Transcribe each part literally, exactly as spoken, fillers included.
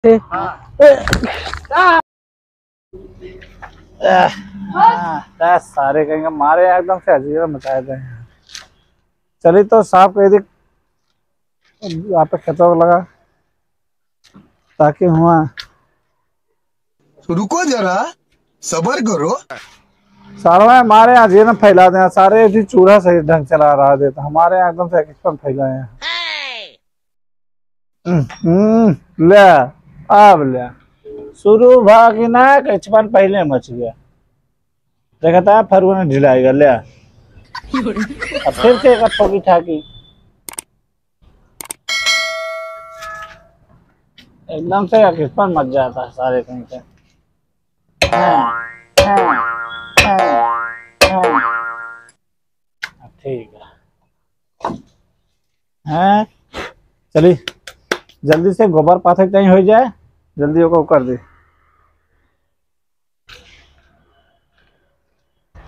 हाँ। ए, हाँ, सारे कहेंगे मारे एकदम से अजीब मचाए थे। चलिए तो साफ कर दी, आप खेतों को लगा, ताकि हुआ। रुको जरा, सबर करो। सारे मारे यहाँ जीवन फैला दें, सारे इसी चूल्हा सही ढंग चला रहा देता, हमारे यहाँ एकदम से किचपन फैला है। हम्म, ले, अब ले। शुरू भा कि ना, किचपन पहले मच गया। देखता है, फरुआ ने ढिलाएगा, ले। अब फिर से एक ठोकी ठाकी। एकदम से किचपन मच जाता है सारे कहीं से। ठीक है। हैं? चली, जल्दी से गोबर पाथे के टाइम हो जाए, जल्दी ओको कर दे।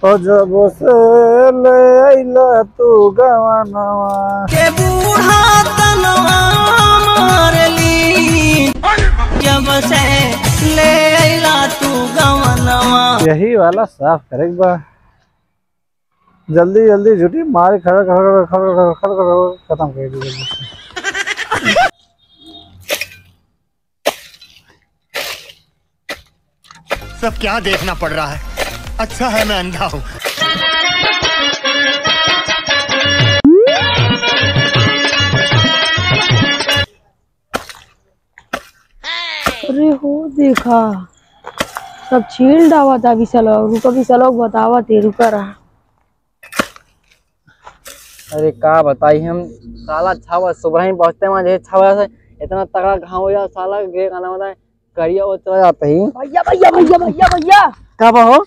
तो जब से ले अइला तू गवनवा। के बूढ़ा तनवा मारली, जब से ले अइला तू गवनवा। यही वाला साफ करे के बा। जल्दी, जल्दी झुटी मारी, खड़, खड़, खड़, खड़, खड़, खड़, खड़, खत्म कर दी जल्दी से। सब क्या देखना पड़ रहा है? अच्छा है मैं अंधा हूँ। अरे हो देखा, सब छील डावा था बिसलवा। रुका बिसलवा, बतावा ते, रुका रहा। अरे का बताई हम, साला छावा सुबह ही पहुँचते वहाँ जे छावा से इतना तगड़ा घाम हो जा साला, गे गाना वाला करिया वो चला जाता ही। भैया, भैया, भैया, भैया, भैया। का बा हो?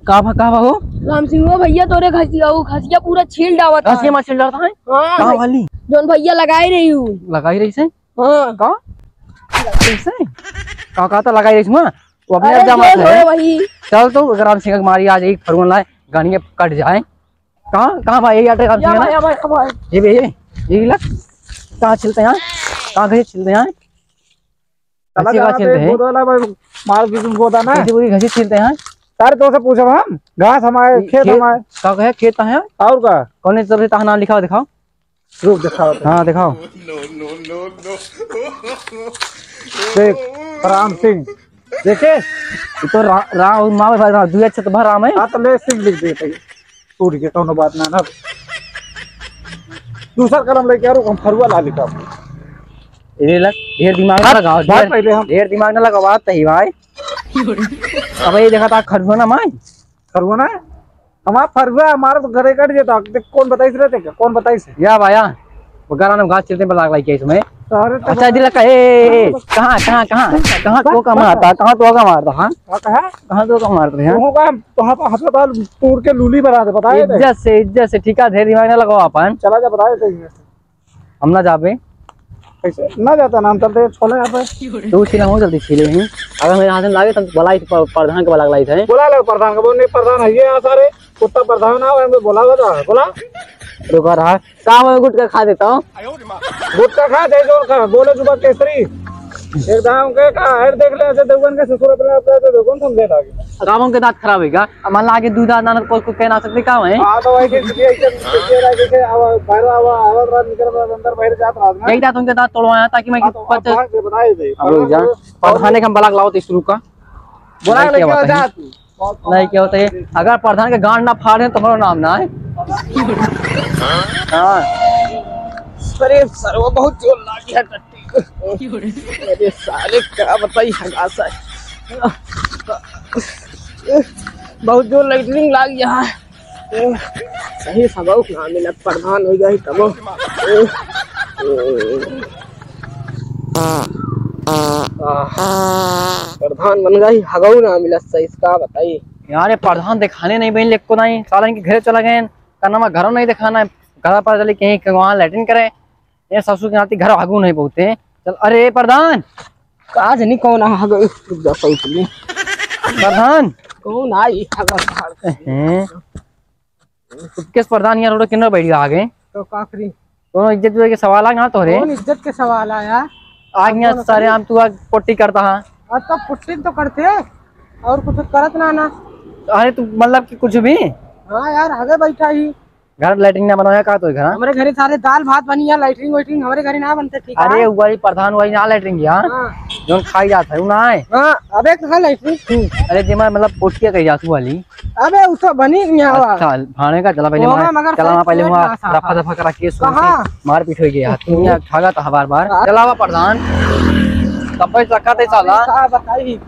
का बा, का बा हो? राम सिंह हो भैया, तोरे घसिया हो, घसिया पूरा छील डावत है। घसिया मा छील डावत है? हाँ। का वाली? जौन भैया लगाए रही हूँ। लगाई रही से? हाँ। का? कैसे? का, का तो लगाई रही से? वो अपने अरे आप जा मारत है। वही। चल तो, अगर राम सिंह के मारी आज एक फरुआ लाए, गानिया कट जाए। कहाँ, कहाँ भाई, ये आटे राम सिंह है ना? या भाई, या भाई। ये भी, ये, ये लग। कहाँ छिलते हैं? कहाँ घसीट छिलते हैं? साला घसीट कहाँ छिलते हैं? बोदा ला भाई, मार भी तुम बोदा ना। घसीट पूरी घसीट छिलते हैं। सारे तो से पूछब हम, घास हमारे, ये खेत खेत, हमारे। का कहे, खेत कहाँ है? और का? कौन सी तरफ से तहाँ नाम लिखा हुआ दिखाओ। रुक, दिखाओ तो। हाँ, दिखाओ। देख, राम सिंह, देखे? ये तो रा-, राम, माँ भाई, राम, दुई अच्छा तो भा राम है। हाँ, तो ले सिंह लिख दे भाई। टूट के कौनो बात ना, ना। दूसर कलम लेके आ, रुक, हम फरुआ ला लिखा। ये लग, ढेर दिमाग ना लगाओ, बात ढेर, पहले हम ढेर दिमाग ना लगाओ, बात सही भाई। अब ये देखा था खरगोना माई। फरुआ ना? हमार फरुआ, हमारा तो घरे कट जाता। ते कौन बताइस रहते का? कौन बताइस? या भाया, वो गाना में घास छिलते में लाग लाई क्या इसमें? अरे तो अच्छा, दिल का, ए, ए, ए, कहाँ, कहाँ, कहाँ, कहाँ तो का मारता, कहाँ तो का मारता, हाँ? का कहा? कहाँ तो का मारता, हाँ? तुमको का हम, तो हम अस्पताल तोड़ के लूली बना दे, बताए थे? इज्जत से, इज्जत से, ठीक है, ढेर दिमाग ना लगाओ अपन। चला जा, बताए थे। हम ना जाबे। कैसे? ना जाता ना, हम चलते हैं, छोले यहाँ पे। तू छीला हो, जल्दी छीले ही। अगर मेरे हाथ में लागे, तो बुलाई प-, प्रधान के बुला के लाई थे। बुला ले प्रधान को, बोल, "नहीं, प्रधान है ये यहाँ सारे, कुत्ता प्रधान है, हमें बुला, बता, बुला।" रुका रहा, काम में गुटखा खा देता हूँ। गुटखा खा दे, जोर खा, बोले जुबान केसरी। एकदम के का, ऐड देख ले, अजय देवगन के ससुर अपने आप को, तो कौन समझे था? काम के दांत खराब है क्या? अब मान ला आगे दूध आ, नाना को कुछ कह ना सकते, का है? हाँ, तो वैसे, जैसे, जैसे, जैसे, अब बाहर आवा, आवा, रात निकल, अंदर बाहर जात रात में। यही दांत उनके दांत तोड़वाया, ताकि मैं हाँ, तो पच- आप बाहर से बताए थे। अब रुक जा। प्रधान के हम बलाक लाओ तो शुरू का। बोला नहीं, लेके क्या आ बताइए? जा तू। नहीं, क्या होता है? अगर प्रधान के गांड ना फाड़े, तो हमारा नाम ना है। हाँ। अरे, सरवा बहुत जोर लागी है। अरे साले, का बताई हगासा। बहुत जोर लेटरिन लाग गया है। सही सबक ना मिलत, प्रधान हो गया ही तब। प्रधान बन गई, हगऊ ना मिलत सही, का बताई। यार, ये प्रधान दिखाने नहीं बन, लेको नहीं, साला इनके घरे चला गए, का नाम है, घरों नहीं दिखाना है, घर पर चले कहीं, कहीं वहाँ लेटरिन करे। ये ससुर के नाती घर आगू नहीं पहुँचते। चल, अरे प्रधान। का जनी कौन आ गए? रुक जा, सही सुनिए। प्रधान। कौन आई? हैं? किस प्रधान यहाँ रोड किनारे बैठ गया आगे? तो का करी? कौन इज्जत के सवाल आ ना तोहरे? कौन इज्जत के सवाल आया? आज यहाँ सारे आम तू आज पुट्टी करता है। आज तो पुट्टी तो करते, और कुछ करत ना ना। अरे तू मतलब कि कुछ भी? हाँ यार, हगे बैठा ही। घर लैट्रिन ना बनाया का तो घर? हमरे घरे सारे दाल भात बनी है, लैट्रिन वैट्रिन हमरे घरे ना बनते, ठीक है? अरे वही प्रधान वही ना लैट्रिन गया, हाँ। जोन खाई जात है, वो ना आए। हाँ, अबे कहाँ लैट्रिन? अरे जे मैं मतलब पोटिया कही जात वाली। अबे उ तो बनी नहीं हवा। अच्छा, भाड़े का चला पहले वो वहाँ, मगर चला वहाँ पहले पेट वहाँ ना साफ रफा है। दफा करा के सो कहाँ? मारपीट हो गया। तू यहाँ भागा था बार बार। हाँ। चलावा प्रधान। तब पे चक्का ते साला। का बताई?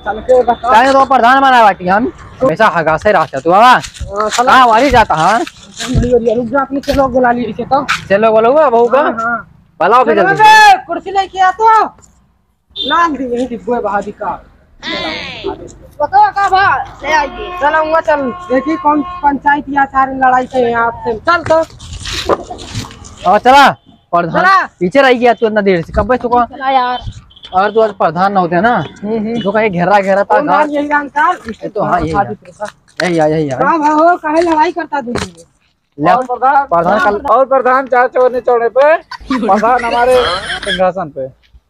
चल के बता। चाहे तो प्रधान बना बाटी हम। हमेशा हगा से रहता तू बाबा। हाँ, साला। हाँ, वाली जाता हाँ। बड़ी, बड़ी, रुक जा, अपने चलो बुला ली इसे तो। चलो बोलो बहू का। हाँ, हाँ। बुलाओ फिर चलो जल्दी। बे, कुर्सी लेके आ तो। लान दी यही डिब्बे बहा दी का। बताओ का बा, ले आइए। चल हुआ चल, देखी कौन पंचायत या सारे लड़ाई के यहाँ आपसे। चल तो। और चला, प्रधान चला। पीछे रह गया तू इतना देर से, कब से चुका? चला यार। और तू आज प्रधान ना होते ना, हम्म, हम्म। तो कहीं घेरा घेरा था कौन घर। यार यही रंग का? ये तो हाँ, यही हाँ, है। यही आ, यही आ। का भा हो, काहे लड़ाई करता दूर? ले, और प्रधान, प्रधान कल और प्रधान चार चौने चौने पे, प्रधान हमारे सिंहासन पे।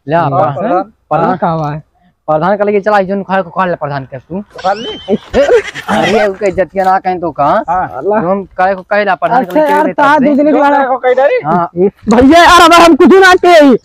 ले, और प्रधान, प्रधान, प्रधान का हुआ है? प्रधान का लेके चला, जोन खाए को खा ले प्रधान के तू। खा ले। अरे, उनके इज्जतिया ना कहीं तो का? हाँ। तुम काहे को कहे ला प्रधान का अच्छा लेके यार, लेता ता है? दूध निकला जो रहा। काहे को कह डाली? हाँ। भैया यार, अब हम कुछ ना के ही।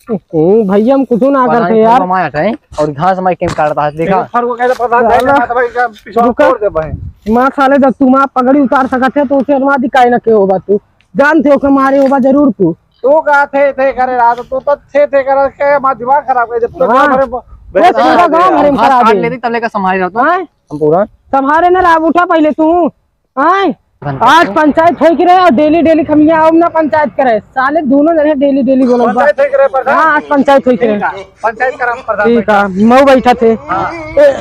ओ, भैया, हम कुछो ना करते यार। माया हटे और घास माई के काटता है, देखा? एक फर को कहते पता है, साला। मैं तो भाई का पिछवाड़ रुका। तोड़ दे भाई। माँ साले, जब तू माँ पगड़ी उतार सकत है, तो उसे अनुवादी काहे ना के होबा तू? जानते हो के मारे होबा जरूर तू। तू का थे थे करे रहा, तो तू तो थे थे करे के माँ दिमाग खराब कर दे। पूरा हाँ। गाँव भरे ब-, पूरा गाँव भरे में घास खराब काट है। लेती, तब लेकर संभाल जाता। हाँ? हम पूरा। संभारे ना रहा, उठा पहले तू। आय, आज पंचायत होई के रहे और डेली डेली खमिया आओ ना पंचायत करे। साले दोनों जने डेली डेली बोलत बा। पंचायत होई के रहे प्रधान? हाँ, आज पंचायत होई के रहे। ठीक है, पंचायत करा प्रधान। ठीक है, मऊ बैठा थे। हाँ। ए,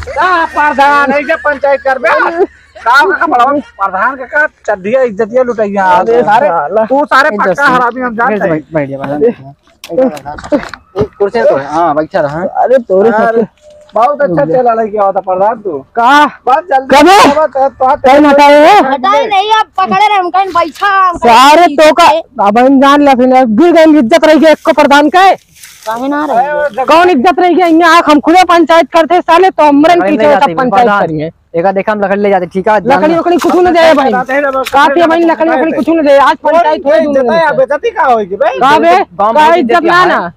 का प्रधान है जे पंचायत करबे? गाँव का बड़ा प्रधान का, का चड्डिया इज्जतिया लुटैया। अरे सारे, साला। तू सारे पक्का हरामी हम जानते हैं। बैठ, बैठ जा, बैठ जा। एक कुर्सी तो है, हाँ, बैठा रहा। अरे, तोरे अरे, साथे बहुत अच्छा चला लड़की आवता प्रधान तू। का? बस जल्दी कबे? बस, बस, बस, कौन हटाए हो? हटाए नहीं, अब पकड़े रहे, हम कहीं बैठा, हम कहीं सारे बैठे। तो का, अब हम जान ले, फिर गिर गए, इज्जत रह गई, एक को प्रधान के। काहे ना रही? अरे, वो जब कौन इज्जत रह गई? यहाँ आँख हम खुदे पंचायत करते साले, तो हमरे पीछे सब पंचायत करेंगे। एका देखा हम लकड़ी ले जाते, ठीक है? लकड़ी वकड़ी कुछ न जाए भाई। काफी है भाई, लकड़ी वकड़ी कुछ न जाए। आज पंचायत होए दोनों जने से। बेइज्जती का होई के भाई? का बे? गाँव का में इज्जत इज्जत ना है। ना।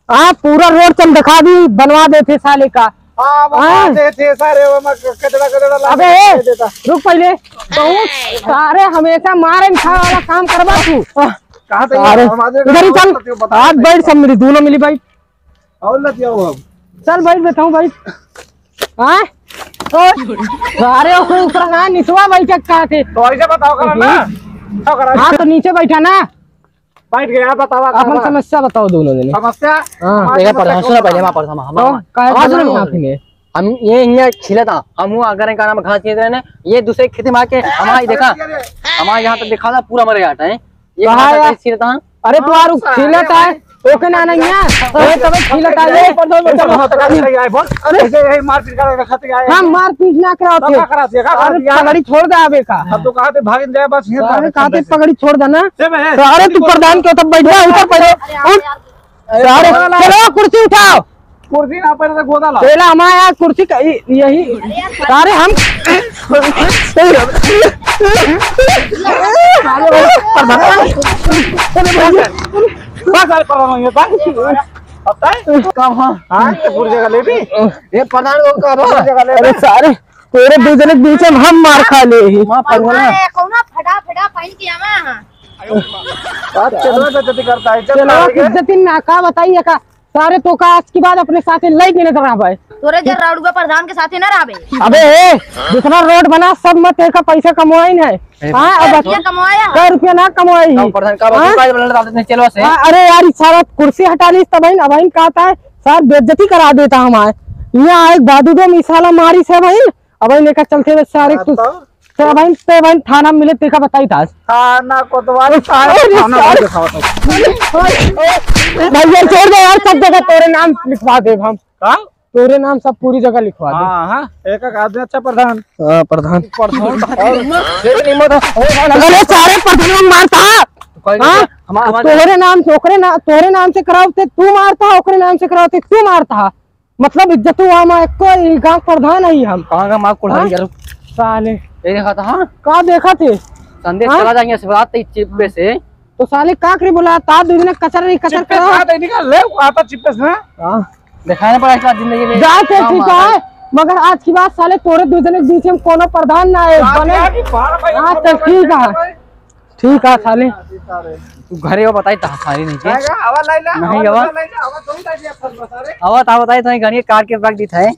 हाँ, पूरा रोड चल दिखा दी, बनवा देते साले का। हाँ, बनवा हाँ। देते सारे, वो मैं कचड़ा, कचड़ा ला अबे, के देता। रुक पहले। बहुत सारे हमेशा मारे खा वाला काम करबा तू। कहाँ थे अरे, हम आज इधर ही चल। बता आज दे। बैठ, सब मिली, दोनों मिली बैठ। और लतिया हो अब। चल बैठ, बैठाऊं बैठ। हाँ? तो सारे ऊपर, ऊपर ना निचवा बैठक कहा थे। तो ऐसे बताओ करा ना। हम्म। बताओ करा। हाँ, तो नीचे बैठा ना। बैठ गया, बतावा, अपन बतावा। समस्या बताओ दोनों जने। समस्या? हाँ। हमारे देखा, समस्या प्रधान, कौन सुना पहले, बतावा? हमारे प्रधान, हम, तो हम, काहे आवाज बोला सुनो। नहीं आपने? हम ये, ये खिला था, हम वो अगर इनका नाम घास खींच रहे हैं, ये दूसरे खेती में आके हमारे देखा, अरे, अरे। हमारे यहाँ तक दिखा था, पूरा मर जाता है। ये कहाँ कहाँ यार? तक छीलता है? अरे, तू आरू हाँ, छीलत अरे है, भाई। ओके ना, नहीं है। अरे, तबे छीलत है, ले। अरे, अरे, अरे, बोल। अरे। ऐसे यही मारपीट कर रखा था, हम मारपीट ना कराओ तब थे। का करा दिया, का करा अरे, दिया? पगड़ी छोड़ दे आवे का। अब तो कहा थे, भागिन जाए, बस ये अरे, कहा थे, पगड़ी छोड़ देना। से बे। तो अरे, तू प्रधान के तब बैठ जा, ऊपर पहले। उठ। अरे, चलो, कुर्सी उठाओ। कुर्सी ना, पहले तो गोदा ला। पहला हमारा यहाँ कुर्सी का, इ-, यही। अरे हम बस, अरे, पर बता। पता है? कब हाँ? हाँ, तो पूरी जगह ले भी। ये प्रधान को कब हाँ? पूरी जगह ले अरे भी। सारे, तेरे दो जने के बीच में हम मार खा ले ही। माँ, पर बोला। अरे, कौना फटा फटा पहन के आवा हाँ। बात चलो, बेइज्जती करता है, चल चलो, आगे। इज्जती ना, का बताइए का? सारे तो का आज के बाद अपने साथे लइके न रहबे। तोरे जर राउडुआ प्रधान के साथे ना रहबे। अबे ए, जितना रोड बना सब मत एका पैसा कमवाइन है। ए, हाँ, अब पैसा कमवाया। कै रुपया ना कमवाई ही। प्रधान का हाँ? बात बना डालते हैं, चलो से। हाँ, अरे यार, ई सारा कुर्सी हटा ली तब इन, अब इन कहता है, सार बेइज्जती करा देता हमारे। यहाँ एक बादू दो मिसाला मारी से भाई, अब इन एका चलते हुए सारे हाँ, कुछ तो? तो भाई, ते भाई थाना में मिले, तेका बताई था। थाना कोतवाली, थाना, अरे थाना सारे। में दिखाओ तो। भैया छोड़ दे यार, सब जगह तोरे नाम लिखवा देब हम। का? तोरे नाम सब पूरी जगह लिखवा देब। हाँ, हाँ, एक एक आदमी अच्छा प्रधान। हाँ, प्रधान। प्रधान। और ये भी नहीं मत। अरे सारे प्रधान मारता। पहले हाँ? तो हमार, हमार तोहरे नाम से, ओकरे ना-, तोहरे नाम से करावते तू मारता है, ओकरे नाम से करावते तू मारता है। मतलब इज्जत हुआ हमार एको, ई गाँव प्रधान है हम। कहाँ का मार कुल्हाड़ी हाँ? यार? साले। ये देखा था, हाँ? का देखा थे? संदेश हाँ? चला जाएंगे शिवरात चिप्पे से। तो साले का करे बोला, ता दो दिन कचर नहीं कचर चिप्पे करा। खा दे, निकाल ले, वो आता चिप्पे से ना। हाँ। दिखाना पड़ा इसका जिंदगी में। जा, चल, काम ठीक आ रहा है, है। मगर आज की बात साले तोरे दो जने के बीच में कोनो प्रधान ना है, बात बने। यार कि बारह भाई हाँ, हम चल, लोग ठीक है। भाई। ठीक है साले। तू घरे वो बताई ता सारी नहीं के। जाएगा, आवा लाइला, नहीं, आवा आवा। लाइला, आवा दो ही लाइला, फल बता रे। आवा ता बताई तो गाड़ी काट के रख दी था।